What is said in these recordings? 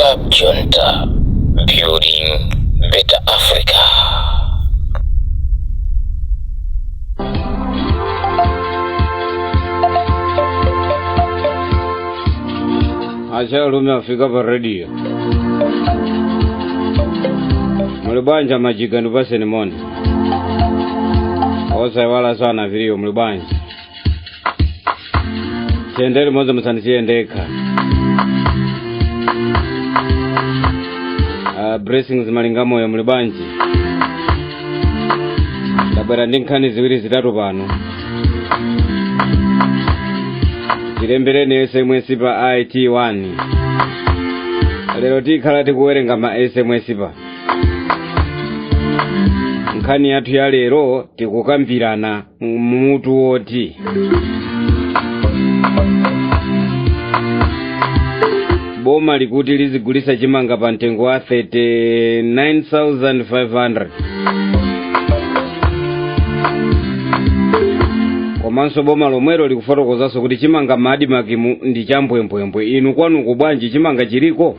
Club Junta, building better Africa. Achalume afika pa radio. Muli bwanji majika, ndipaseni moni. Osaiwala sana viliyo, muli bwanji? Tiyendere limodzi, musanisiye ndekha. Blessings Malingamoyo, muli bwanji? Ndabwera ndi nkhani ziwiri zitatu pano. Tilembereni SMS pa IT1. Lero tikhala tikuwerenga ma SMS. Pa nkhani yathu ya lero tikukambirana mutu woti boma likuti lizigulisa chimanga pa mtengo wa 39,500, komanso boma lomwelo likufotokozanso kuti chimanga ma ADMARC-mu ndi chambwembwembwe. Inu kwanuku bwanji, chimanga chiliko?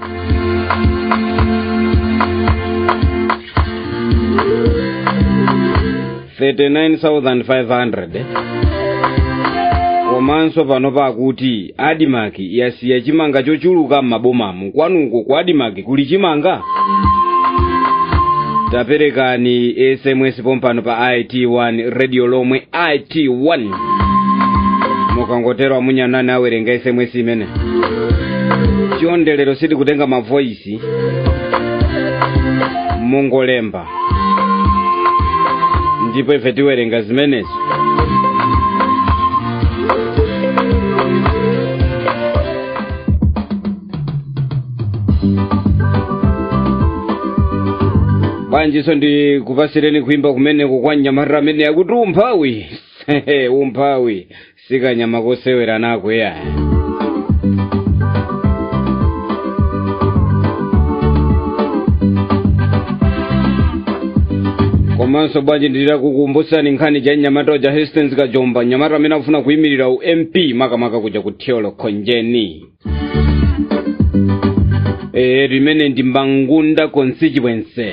39,500. Komanso pano pakuti ADMARC yasiya chimanga chochuluka m'mabomamu. Kwanuko ku ADMARC kuli chimanga? Taperekani SMS pompano pa IT1 Radio lomwe IT1. Mukangotero amunyanani awerenga SMS imene. Chonde, sitikutenga ma voice, mungolemba ndipo ife tiwerenga zimenezo. Bwanjiso ndikupasireni kuimba kumeneko kwa mnyamata amene akuti umphawi, umphawi sikanyama kosewera nako ya. Komanso bwanji nditakukumbusani nkhani ja mnyamata ja Hastings Kajomba, mnyamata amene akufuna kuyimirira u MP makamaka kuja ku Thyolo Khonjeni, limene ndi Mbangunda constituency.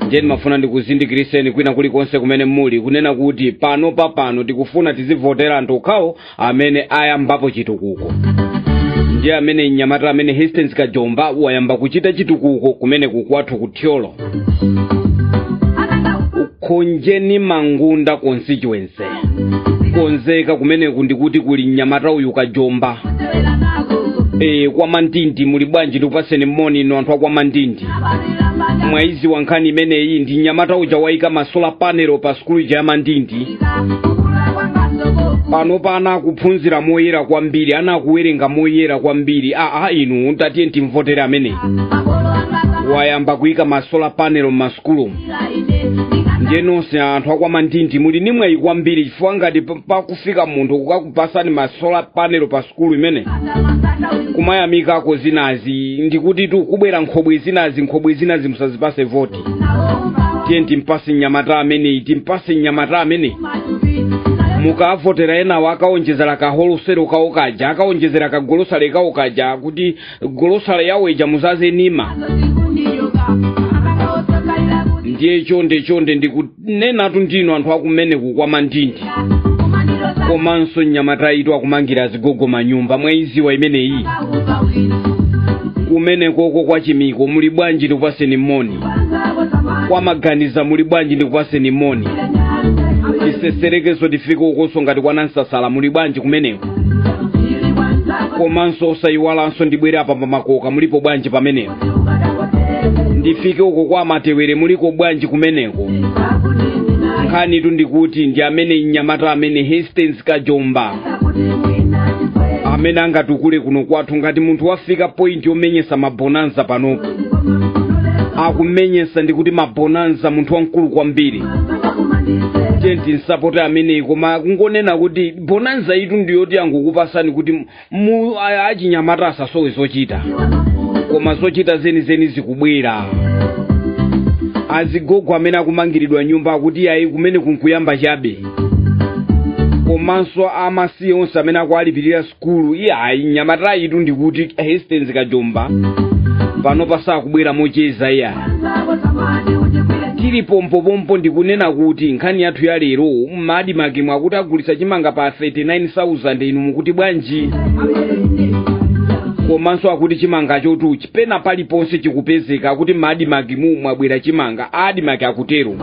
Ndiye ndimafuna ndikuzindikiriseni kwina kulikonse kumene muli kunena kuti pano pa pano tikufuna tizivotera anthu okhawo amene ayambapo chitukuko. Ndiye amene mnyamata amene Hastings Kajomba wayamba kuchita chitukuko kumene kukwathu ku Thyolo Khonjeni Mangunda constituency. Konzeka kumeneku ndikuti kuli mnyamata uyu Kajomba. Kwa Mandindi muli bwanji? Ndikupaseni moni ino anthu akwa Mandindi. Mwaizi wa nkhani imeneyi ndi mnyamata uja wayika ma solar panel pa sukulu ija ya Mandindi. Pano pana akuphunzira moyera kwambiri, ana akuwerenga moyera kwambiri. Aa, inu tatiye timvotere amene wayamba kuyika ma solar panel m'masukulumu. Ndiye nonse anthu akwa Mandindi muli ni mwayi kwambiri, chifukwa ngati pakufika munthu kukakupasani ma solar panel pa sukulu imene kumayamikako zinazi, ndikuti tu kubwera nkhobwe zinazi, nkhobwe zinazi musazipase voti. Tiye timpase mnyamata ameneyi, timpase mnyamata ameneyi. Mukavotera enawo akaonjezera ka wholesale kawo kaja, akaonjezera ka golosale kawo kaja, kuti golosale yawo ija muzaze nima. Ndiye chonde chonde ndikunenatu ndino anthu akumeneku kwa Mandindi. Komanso mnyamata itu akumangira zigogo manyumba, mwayiziwa imeneyi? Kumenekoko kwa Chimiko muli bwanji? Ndikupaseni moni. Kwa Maganiza muli bwanji? Ndikupaseni moni. Tiseserekeso tifike ukonso ngati kwa Nansasala, muli bwanji kumeneko? Komanso osayiwalanso ndibwere apa pamakoka, mulipo bwanji pamenepo? Ndifike uko kwa Matewere, muliko bwanji kumeneko? Nkhanitu ndikuti ndi amene mnyamata amene Hastings Kajomba amene angatukule kuno kwathu. Ngati munthu wafika point yomenyesa mabonanza panopo, akumenyesa ndikuti mabonanza, munthu wamkulu kwambiri. Tiye tinsapote ameneyi. Koma kungonena kuti bonanza itu ndiyoti angukupasani kuti mu achinyamata asasowe zochita, koma zochita zenizeni zikubwera. Azigogo amene akumangiridwa nyumba akuti ayi, kumene kunkuyamba chabe. Komanso amasiye onse amene akualipirira sukulu, iye ayi, mnyamata itu ndikuti Hastings Kajomba Pano pasakubwera mocheza iya. Tili pompopompo ndikunena kuti nkhani yathu ya lero mma ADMARC mwakuti agulitsa chimanga pa 39,000, inu mukuti bwanji? Komanso akuti chimanga chotuchi pena paliponse chikupezeka, akuti mma ADMARC mu mwabwera chimanga. ADMARC akutero,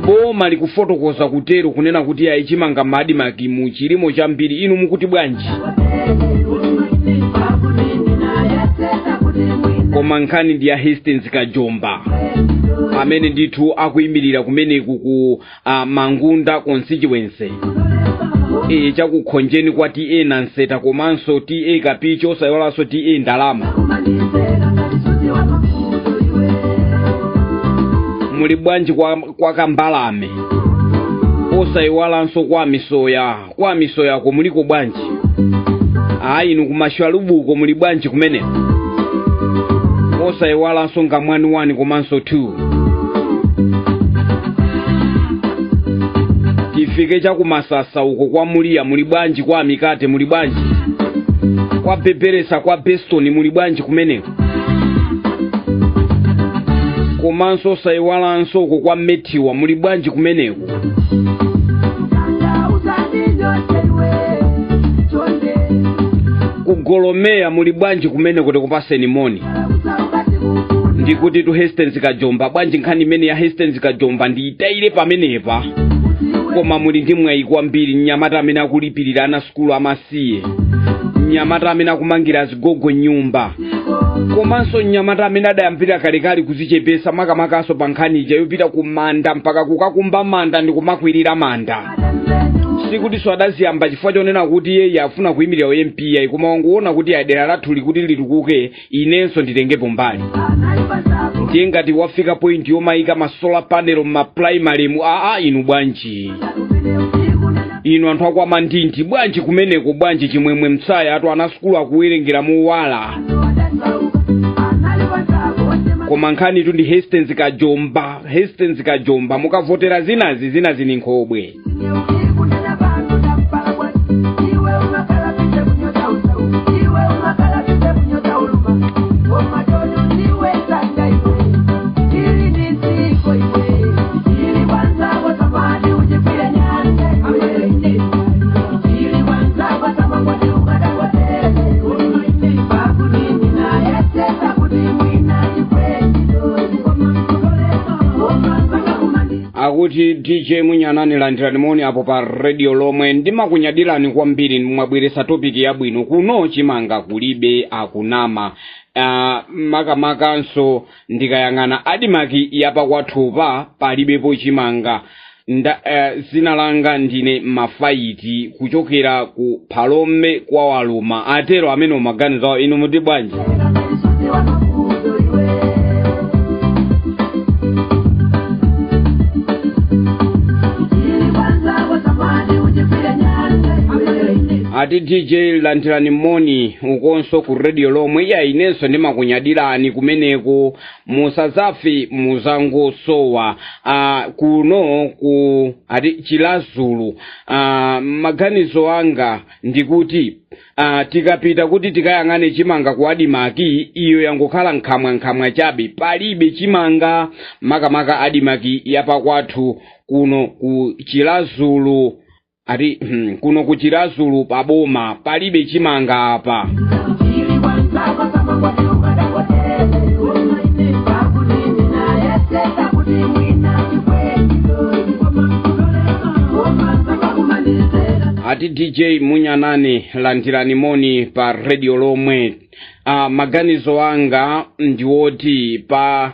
boma likufotokoza kutero, kunena kuti ayi, chimanga mma ADMARC mu chilimo chambiri. Inu mukuti bwanji? Koma nkhani ndi ya Hastings Kajomba amene ndithu akuyimirira kumeneku ku Mangunda constituency, chakukhonjeni kwa TA Nanseta komanso TA Kapicho, osayiwalanso TA Ndalama. Muli bwanji kwa Kambalame? Osayiwalanso kwa Misoya, kwa Misoyako muliko bwanji? Ayi, inu kumashalubuko muli bwanji kumeneko? Osayiwalanso ngamwani 1 komanso 2. Tifike chakumasasa uko kwa Muliya, muli bwanji? Kwa Mikate muli bwanji? Kwa Beberesa, kwa Beston muli bwanji kumeneko? Komanso osayiwalanso uko kwa Metiwa muli bwanji kumeneko? Kugolomeya muli bwanji kumeneko? Tikupaseni moni. Ndikuti tu Hastings Kajomba bwanji, nkhani imene ya Hastings Kajomba ndiyitayire pamenepa, koma muli ndi mwayi kwambiri. Mnyamata amene akulipirira ana sukulu amasiye, mnyamata amene akumangira zigogo nyumba, komanso mnyamata amene adayambira kalekale kuzichepesa, makamakaso pa nkhani ija yopita ku manda mpaka kukakumba manda ndi kumakwirira manda. Sikutinso adaziyamba chifukwa chonena kuti iye afuna kuyimirira MP ayi, koma wanguona kuti dera lathu likuti litukuke, inenso nditengepo mbali. Ndiye ngati wafika point yomayika ma solar panel ma primary mu, aa, inu bwanji? Inu anthu akwamandinti bwanji kumeneko? Bwanji chimwemwe mtsaya atu ana sukulu akuwerengera mowala. Koma nkhani tu ndi Hastings Kajomba. Hastings Kajomba mukavotera, zinazi zinazi ni nkhobwe. Akuti DJ Munyanani, landirani moni apo pa radio lomwe, ndimakunyadirani kwambiri, mwabweresa topic yabwino. Kuno chimanga kulibe, akunama. Makamakanso ndikayang'ana ADMARC yapakwathupa palibepo chimanga. Zina langa ndine Mafaiti kuchokera ku Phalombe kwa Waluma. Atero amene umaganiza awo. Inu muti bwanji? Ati DJ, landirani moni ukonso ku radio lomwe. Iya, inenso ndimakunyadirani kumeneko, musazafe muzangosowa. Kuno ku ati Chilazulu, maganizo anga ndikuti tikapita kuti tikayang'ane chimanga ku ADMARC, iyo yangokhala nkhamwankhamwa chabe, palibe chimanga, makamaka ADMARC yapakwathu kuno ku Chilazulu. Ati kuno ku Chilazulu paboma palibe chimanga apa. Ati DJ Munyanani, landirani moni pa radio lomwe. Maganizo anga ndiwoti pa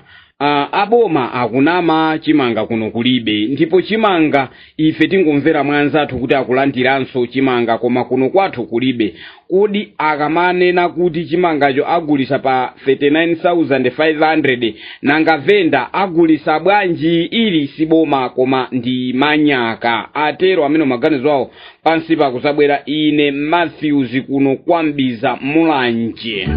aboma akunama, chimanga kuno kulibe, ndipo chimanga ife tingomvera mwanzathu kuti akulandiranso chimanga, koma kuno kwathu kulibe. Kodi akamanena kuti chimangacho agulisa pa 39,500, nanga venda agulisa bwanji? Ili siboma koma ndi manyaka. Atero amene maganizo awo. Pansi pakuzabwera ine Matthews kuno kwambiza Mulanje.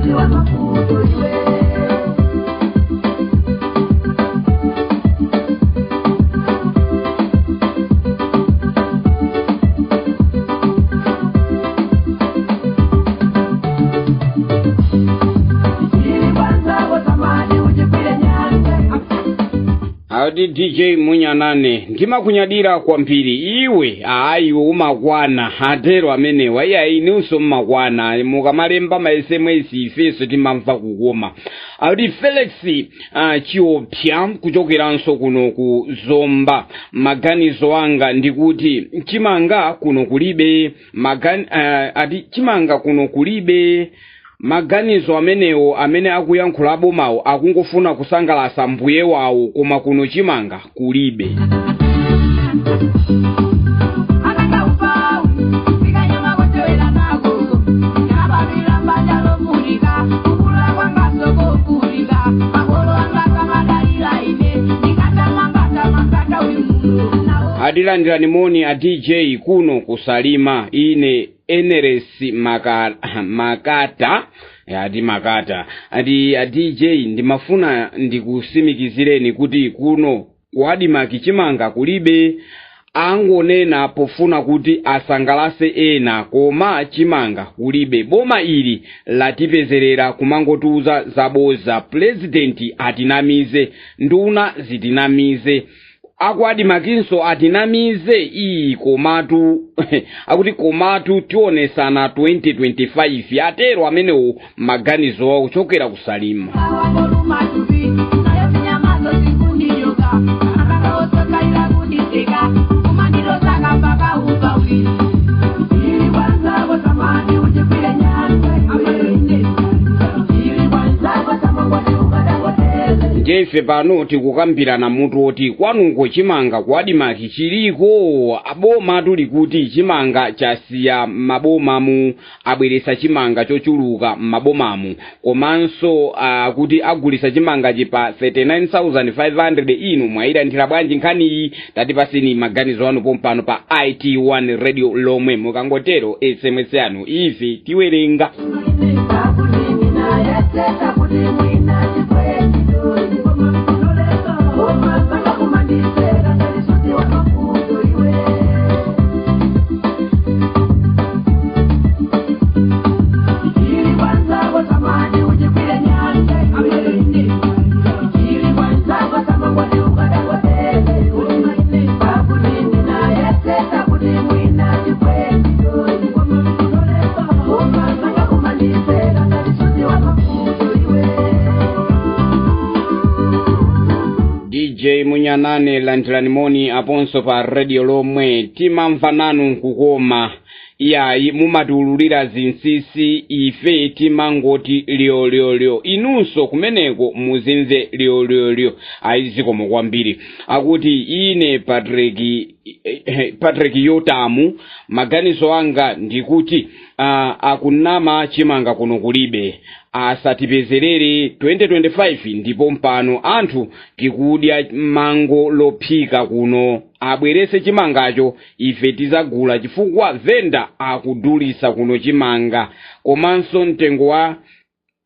Ati DJ Munyanane, ndimakunyadira kwambiri iwe. Ayi, umakwana, atero amenewa. Iyayi, inunso mmakwana. Mukamalemba ma SMS ifenso timamva kukoma. Akuti Felix Chiopsa kuchokeranso kuno ku Zomba, maganizo anga ndikuti chimanga kuno kulibe. Ati chimanga kuno kulibe. Maganizo amenewo amene akuyankhula abomawo akungofuna kusangalasa mbuye wawo, koma kuno chimanga kulibe. Akataupa sikanyama kotewera nako nababira mbanja lokulika kukula kwanga sokokulika makolo anga kamadalira ine ndikatamanga uyu muno nawo. Atilandirani moni a DJ kuno kusalima, ine Eneres Makata. Ati Makata, ati a DJ, ndimafuna ndikusimikizireni kuti kuno ku ADMARC chimanga kulibe. Angonena pofuna kuti asangalase ena, koma chimanga kulibe. Boma ili latipezerera kumangotiuza zaboza. Purezidenti atinamize, nduna zitinamize, aku ADMARCnso atinamize. Iyi komatu akuti komatu tionesana 2025, atero amenewo maganizo awo kuchokera kusalima. Awangoluma tubi nayo sinyamazo sikundiyoka akakaosokaila kundiseka kumandilosaka mpaka upawi ili kwanza tamani ujikwile nyanze amaine ili kwanza tamangwani ukadangoteze. Ndiye ife pano tikukambirana mutu oti kwanuko chimanga ku ADMARC chiliko? Aboma tuli kuti chimanga chasiya mabomamu, abweresa chimanga chochuluka m'mabomamu, komanso kuti agulisa chimangachi pa 39,500. Inu mwayilandira bwanji nkhaniyi? Tatipasini maganizo anu pompano pa IT1 Radio lomwe. Mukangotero SMS yanu ife tiwerenga. Kuti nayeteka kuti mwina chipwechito koma panga kumandiseka kalisuti wa mafuto iwe. Ili kwanza kwa samani ujikwile nyanze ili kwanza kwa samangwani ukadangoteze pakuti nayeteka kuti mwina chipwechito koma panga kumandiseka kalisuti wa mafuto iwe. DJ Munyanane, landirani moni aponso pa radio lomwe. Timamva nanu kukoma. Iyayi, mumatiululira zinsinsi, ife timangoti lyolyolyo. Inunso kumeneko muzimve lyolyolyo. Ayi, zikomo kwambiri. Akuti ine Patrick, Patrick Yotamu, maganizo anga ndikuti akunama, chimanga kuno kulibe, asatipezerere 2025. Ndipo mpano anthu tikudya mango lophika kuno. Abwerese chimangacho ife tizagula, chifukwa venda akudulisa kuno chimanga, komanso mtengo wa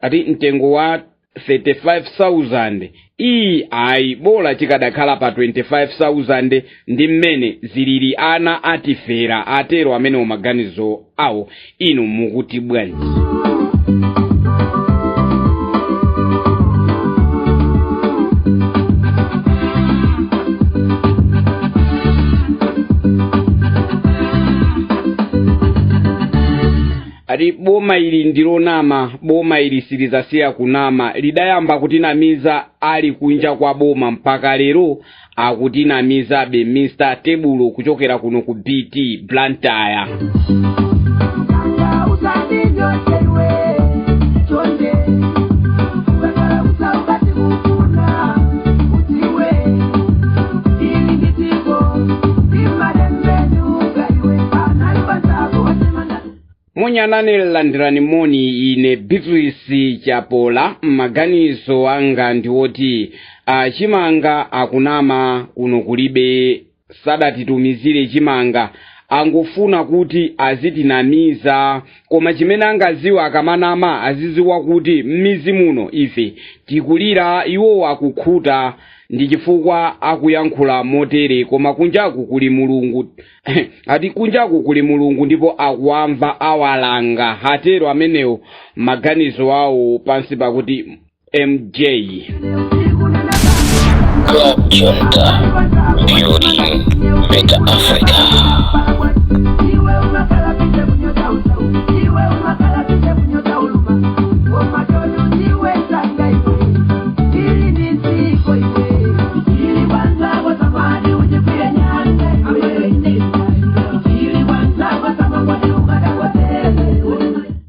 ati mtengo wa 35,000 iyi ayi, bola chikadakhala pa 25,000 ndi mmene zilili ana atifera, atero amenewo maganizo awo. Inu mukuti bwanji? Ati boma ili ndilonama, boma ili silizasiya kunama. Lidayamba kutinamiza ali kunja kwa boma, mpaka lero akutinamizabe. Mr Tebulo kuchokera kuno ku BT Blantyre. Kanga usandinyochewe chonde ukakala usaukati kufuna utiwe ili nditiko imalembenuka iwe analibanzako wasemanda. Munyanane, landirani moni. Ine Beatrice Chapola, maganizo anga ndiwoti chimanga akunama, kuno kulibe, sadatitumizire chimanga, angofuna kuti azitinamiza. Koma chimene angaziwa, akamanama aziziwa kuti m'mizi muno ife tikulira, iwo akukhuta, ndi chifukwa akuyankhula motere. Koma kunjaku kuli Mulungu, ati kunjaku kuli Mulungu ndipo akuwamva, awalanga, atero amenewo maganizo awo pansi pakuti MJ. Usiku nenda Club Junta, building better Africa. Iwe umakala bize kunyoza usau, iwe umakala bize kunyoza uluma, omatolu iwe sanga iwe, ili nisiko iwe, ili kwanza kwa samani ujikwile nyanze iwe, ili kwanza kwa samani ukada kwa tele.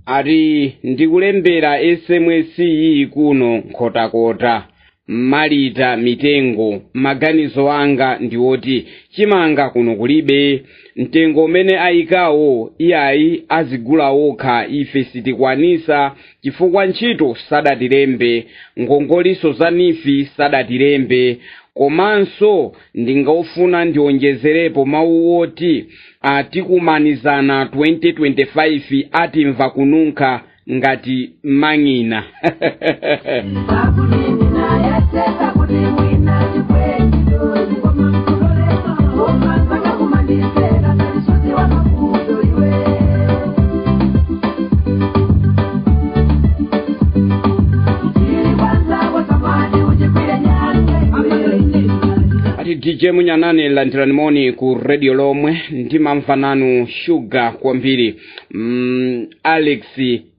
Ati ndikulembera SMS iyi kuno Nkhotakota, Malita Mitengo. Maganizo anga ndi oti chimanga kuno kulibe. Mtengo umene ayikawo iyayi, azigula okha, ife sitikwanisa chifukwa ntchito sadatilembe, ngongoliso za NEEF sadatilembe. Komanso ndingofuna ndionjezerepo mawu oti atikumanizana 2025, atimva kununkha ngati mang'ina. Kakunini nayeseka kuti mwina chikwenjito, koma kumandiseka kalisozi wa mafuto iwe. Ili kwanza kwa samani ujikwile nyanze iwe. Ati DJ Munyanane, landirani moni ku radio lomwe, ndimamva nanu shuga kwambiri. Alex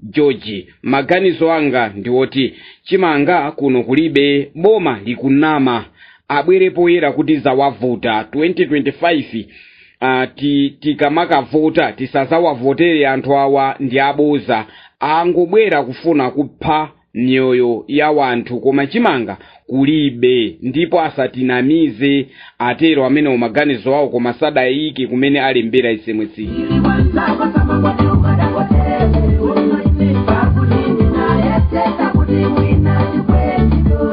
George, maganizo anga ndi oti chimanga kuno kulibe, boma likunama, abwere poyera kuti zawavuta. 2025 tikamakavota tisazawavotere anthu awa, ndi aboza, angobwera kufuna kupha miyoyo ya wanthu, koma chimanga kulibe ndipo asatinamize. Atero amene maganizo awo, koma sadayike kumene alembera SMS. Ili kwanza kwa samani ukada kwa tele. Kakunini nayeseka kuti mwina chikwenjito,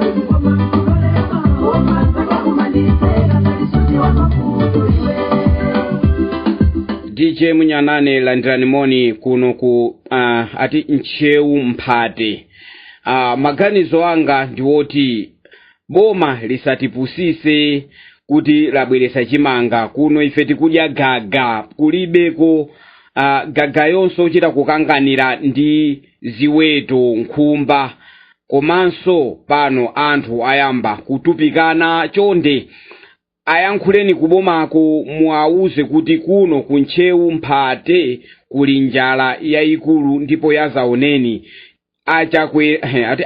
koma kumandiseka kalisozi wa mafuto iwe. DJ Munyanane, landirani moni kuno ku ati Ntcheu Mphate. Maganizo anga ndi woti boma lisatipusise kuti labweresa chimanga kuno, ife tikudya gaga, kulibeko. Gaga yonse ochita kukanganira ndi ziweto, nkhumba. Komanso pano anthu ayamba kutupikana. Chonde ayankhuleni kubomako, muwauze kuti kuno kuNtcheu Mphate kuli njala yayikulu ndipo yazaoneni. Ati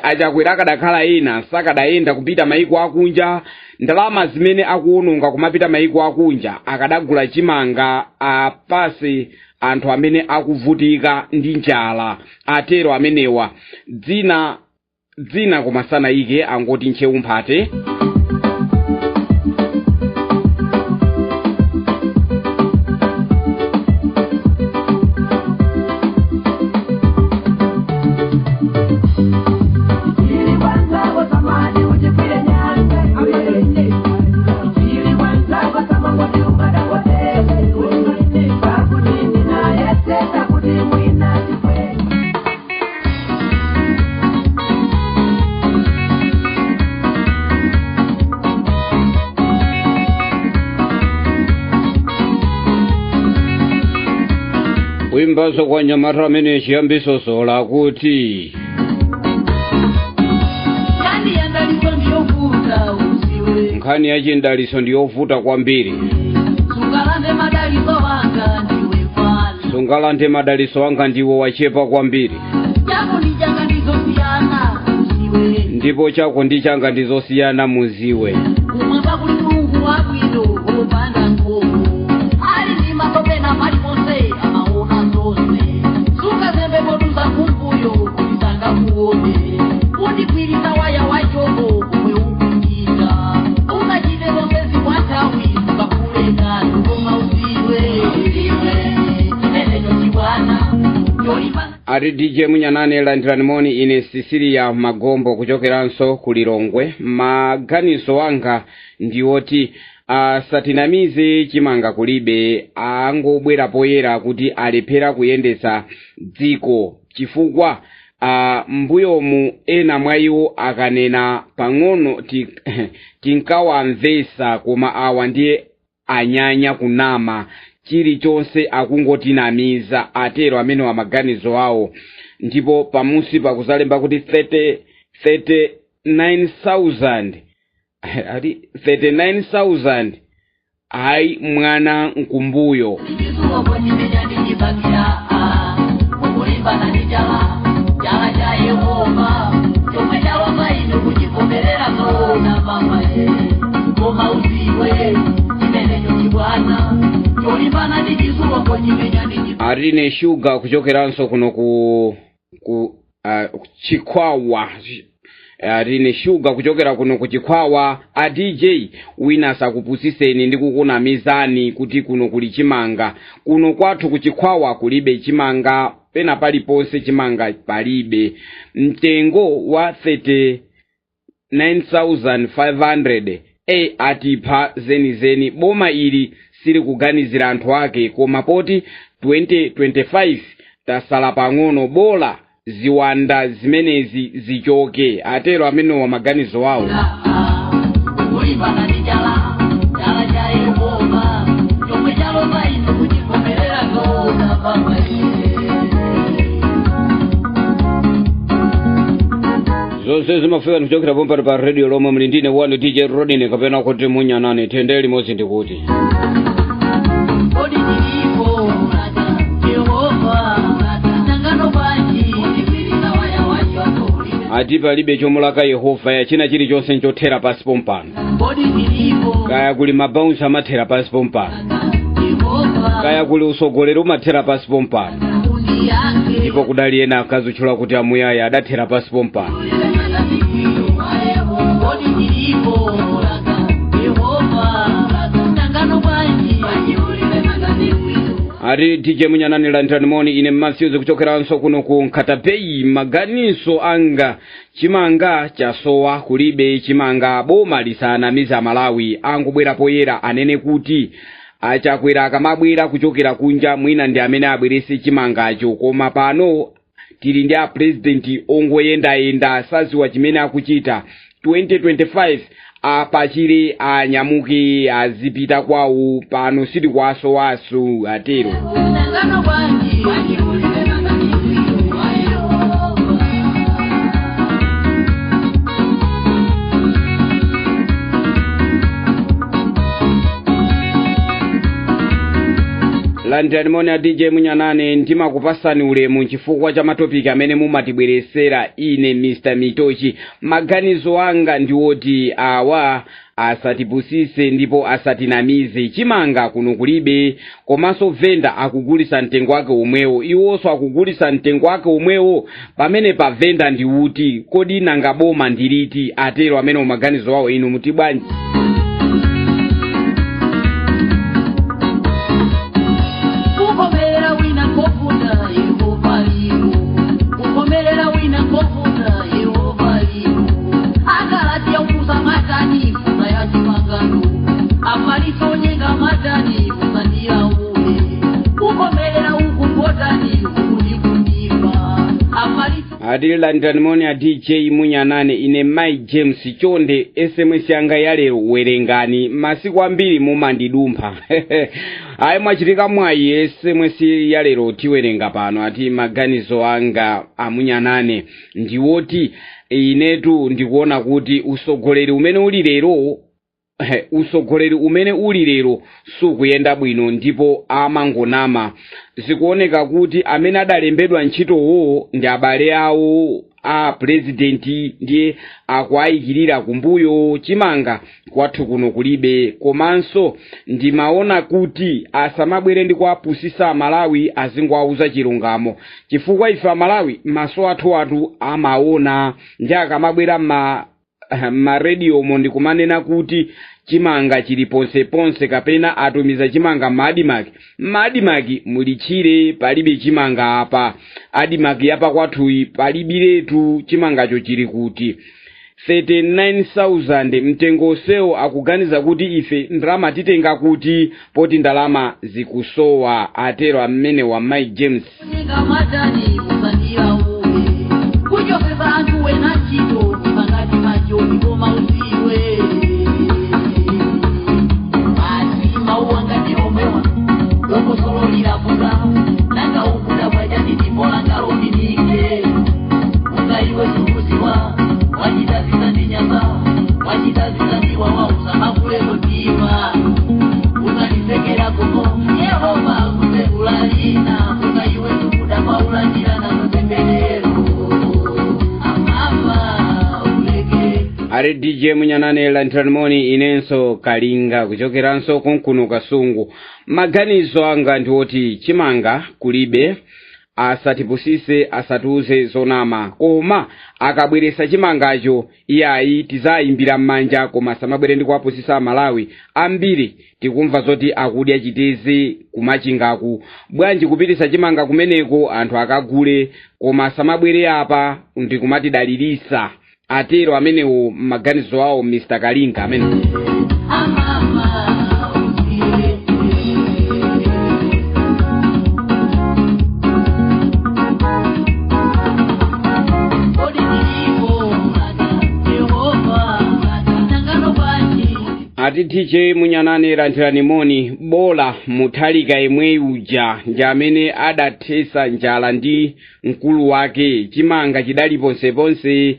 aChakwera akadakhala ena sakadayenda kupita maiko akunja. Ndalama zimene akuononga kumapita maiko akunja, akadagula chimanga apase anthu amene akuvutika ndi njala. Atero amenewa, dzina koma sanayike, angoti Ntcheu Mphate. Ili kwanza kwa samani ujikwile nyanze iwe. Ili kwanza kwa samani ukada kwa tele. Kakunini nayeseka kuti mwina chikwe. Kuimbaso kwa nyamata amene chiyambisosola kuti Nkhani ya ndaliso ndiyovuta uziwe. Nkhani ya chindaliso ndiyovuta kwambiri. Sungalande madaliso wanga ndiwe fana. Sungalande madaliso wanga ndiwo wachepa kwambiri. Chako ndi changa ndizosiyana uziwe. Ndipo chako ndi changa ndizosiyana muziwe. Kumwamba kuli Mulungu wabwino wopanda nkhomo, ali ndi masopena paliponse, amaona zonse. Sungazembe potuza kumbuyo kuti sangakuone, undigwirisa waya wachoko komwe ukuchita, ungachite zonse zikwanthawi ukakulekatu, koma uziwe, uziwe chimenecho chibwana cholipa. Ati DJ Munyanane, landirani moni, ine Sisilia Magombo kuchokeranso ku Lilongwe. Maganizo anga ndiwoti asatinamize, chimanga kulibe, angobwera poyera kuti alephera kuyendetsa dziko, chifukwa mbuyomu ena mwa iwo akanena pang'ono tinkawamvesa, koma awa ndiye anyanya kunama, chilichonse akungotinamiza. Atero amene wa maganizo awo. Ndipo pamusi pakuzalemba kuti 30 39,000. Ati 39,000 ayi mwana nkumbuyo. Atine shuga kuchokeranso kuno ku Chikwawa. Atine shuga kuchokera kuno ku Chikwawa. A DJ wina sakupusiseni ndi kukunamizani kuti kuno kuli chimanga. Kuno kwathu ku Chikwawa kulibe chimanga, pena paliponse chimanga palibe. Mtengo wa 39,500 atipha zenizeni. Boma ili sili kuganizira anthu ake, koma poti 2025 tasala pang'ono, bola ziwanda zimenezi zichoke. Atero amenewa maganizo awo. Zonse zimafika kuchokera pompano pa radio lomwe muli ndine wanu DJ Rodin kapena kuti munyanane tendere limodzi ndikuti ati palibe chomulaka Yehova ya china chilichonse nchothera pasi pompano. Kaya kuli mabounce amathera pasi pompano, kaya kuli usogolero umathera pasi pompano, ndipo kudali ena akazutchula kuti amuyaya adathera pasi pompano. Ati DJ Munyanani landirani moni ine Matthews kuchokeranso kuno ku Nkatapei. Maganizo anga chimanga chasowa, kulibe chimanga, boma lisanamiza Malawi. Angubwera poyera anene kuti achakwera akamabwera kuchokera kunja mwina ndi amene abwerese chimangacho, koma pano tili ndi a president ongoyendayenda saziwa chimene akuchita. 2025 apachire anyamuke azipita kwawo, pano sili kwasowaso. Atero landirani moni a DJ Munyanane, ndimakupasani ulemu chifukwa cha matopiki amene mumatibweresera. Ine Mr. Mitochi, maganizo anga ndi woti awa asatipusise ndipo asatinamize. Chimanga kuno kulibe, komanso venda akugulisa mtengo wake omwewo, iwonso akugulisa mtengo wake omwewo. Pamene pa venda ndi uti? Kodi nanga boma ndiliti? Atero amene maganizo awo. Inu muti bwanji? Ati landirani moni a DJ Munyanane, ine Mai James chonde SMS yanga yalero werengani, masiku ambiri mumandidumpha. Ayi mwachitika mwayi, SMS yalero tiwerenga pano. Ati maganizo anga amunyanane ndiwoti inetu ndikuona kuti usogoleri umene uli lero usogoleri umene uli lero sukuyenda bwino ndipo amangonama. Zikuoneka kuti amene adalembedwa ntchitowo ndi abale awo a president, ndiye akuayikirira kumbuyo. Chimanga kwathu kuno kulibe, komanso ndimaona kuti asamabwere ndi kuapusisa Amalawi, azingowauza chilungamo, chifukwa ife Amalawi maso athu amaona, ndi akamabwera marediomo ndikumanena kuti chimanga chili ponseponse kapena atumiza chimanga m'Adimaki. M'Adimaki mulichire palibe chimanga apa. Adimaki yapa kwathuyi palibiretu chimangacho chili kuti. 39,000 mtengo sewo akuganiza kuti ife ndalama titenga kuti poti ndalama zikusowa. Atero amene wa Mike James. Ari DJ Munyanane, landirani moni. Inenso Kalinga kuchokeranso konkuno Kasungu. Maganizo anga ndiwoti chimanga kulibe, asatipusise, asatiuze zonama, koma akabweresa chimangacho iyayi tizayimbira m'manja, koma samabwere ndi kuwapusisa Amalawi ambiri. Tikumva zoti akudya chitezi kumachingaku. Bwanji kupitisa chimanga kumeneko anthu akagule, koma samabwere apa ndikumatidalirisa. Atero amenewo maganizo awo Mr Kalinga amene. Ati DJ Munyanane, landirani moni. Bola Muthalika imwe uja ndi amene adathesa njala ndi mkulu wake. Chimanga chidali ponseponse.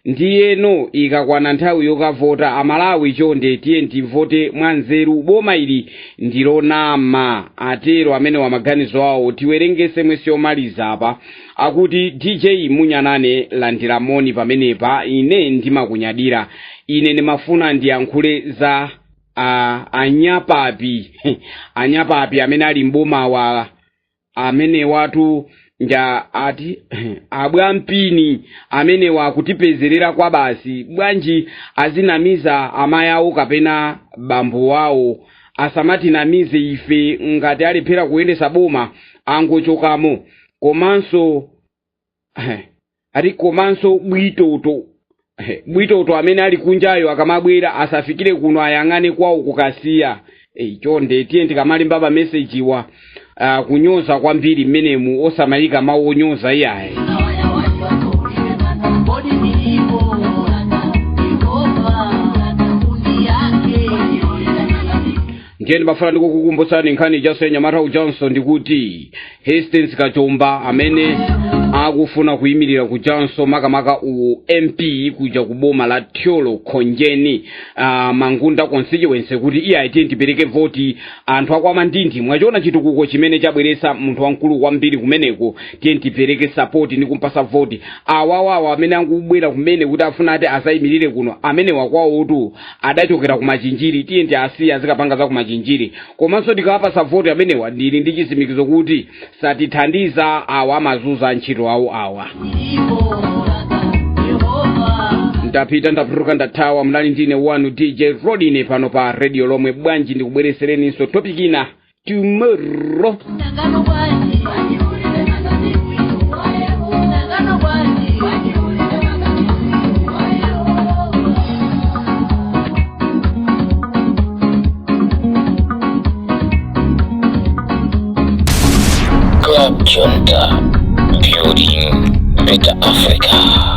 Ndiyeno ikakwana nthawi yokavota, Amalawi chonde tiye tivote mwanzeru, boma ili ndilonama. Atero amene wamaganizo awo. Tiwerengese mwesi yomaliza apa. Akuti DJ Munyanane, landira moni pamenepa, ine ndimakunyadira. Ine ndimafuna ndiyankhule za anyapapi anyapapi amene ali mbomawa amene watu nja ati abwampini amene wakutipezerera kwa basi. Bwanji azinamiza amayi awo kapena bambo wawo? Asamatinamize ife. Ngati alephera kuyendesa boma angochokamo. Komanso ati komanso bwitoto bwitoto amene ali kunjayo akamabwera asafikire kuno, ayang'ane kwawo kukasiya. Chonde tiye tikamalemba pa mesejiwa kunyoza kwambiri mmenemu osamayika mawu onyoza iyayi. Ndiye ndimafuna ndikukukumbutsani nkhani jaso Nyamata Johnson, ndikuti Hastings Kachomba amene akufuna kuyimirira ku Johnson, makamaka u MP kuja ku boma la Thyolo Khonjeni, Mangunda constituency, kuti iye aitiye tipereke voti. Anthu akwamandindi mwachiona chitukuko chimene chabweresa munthu wamkulu kwambiri kumeneko, tiye tipereke support ndi kumpasa voti. Awawawa amene akubwera kumene kuti afuna ati asayimirire kuno, amene wakwawotu adachokera kumachinjiri, tiye ndi asiya azikapanga za kumachinjiri. Komanso tikawapasa voti amenewa, ndili ndi chitsimikizo kuti satithandiza awa, amazuza ntchito awo awa. Ndapita, ndapituka, ndathawa. Mnali ndine wanu DJ Rodine pano pa Radio Lomwe. Bwanji ndikubweresereninso topic ina tomorrow. Club Junta, building better Africa.